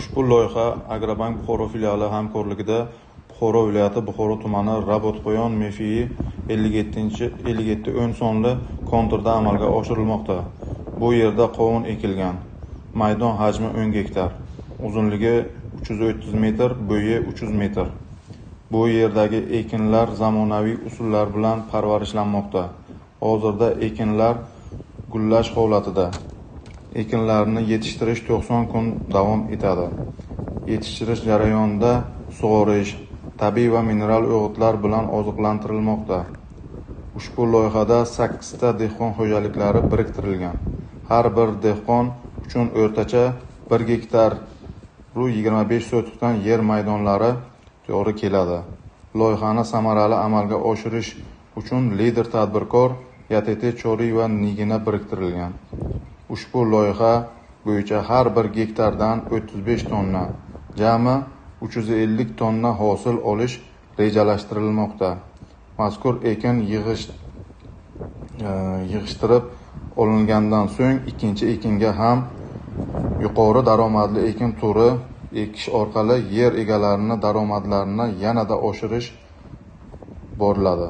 Ushbu loyiha Agrobank Buxoro filiali hamkorligida Buxoro viloyati Buxoro tumani Rabotpoyon MFI 57-57-10 sonli konturda amalga oshirilmoqda. Bu yerda qovun ekilgan. Maydon hajmi 10 gektar, uzunligi 330 metr, bo'yi 300 metr. Bu yerdagi ekinlar zamonaviy usullar bilan parvarishlanmoqda. Hozirda ekinlar gullash holatida. Ekinlarni yetishtirish 90 kun davom etadi. Yetishtirish jarayonida sug'orish, tabiiy va mineral o'g'itlar bilan oziqlantirilmoqda. Ushbu loyihada 8 ta dehqon xo'jaliklari biriktirilgan. Har bir dehqon uchun o'rtacha 1 gektar 25 sotixdan yer maydonlari to'g'ri keladi. Loyihani samarali amalga oshirish uchun lider tadbirkor YTT Choriyeva Nigina biriktirilgan. Ushbu loyiha bo'yicha har bir gektardan 35 tonna, jami 350 tonna hosil olish rejalashtirilmoqda. Mazkur ekin yig'ishtirib olingandan so'ng ikkinchi ekinga ham yuqori daromadli ekin turi ekish orqali yer egalarining daromadlarini yanada oshirish boriladi.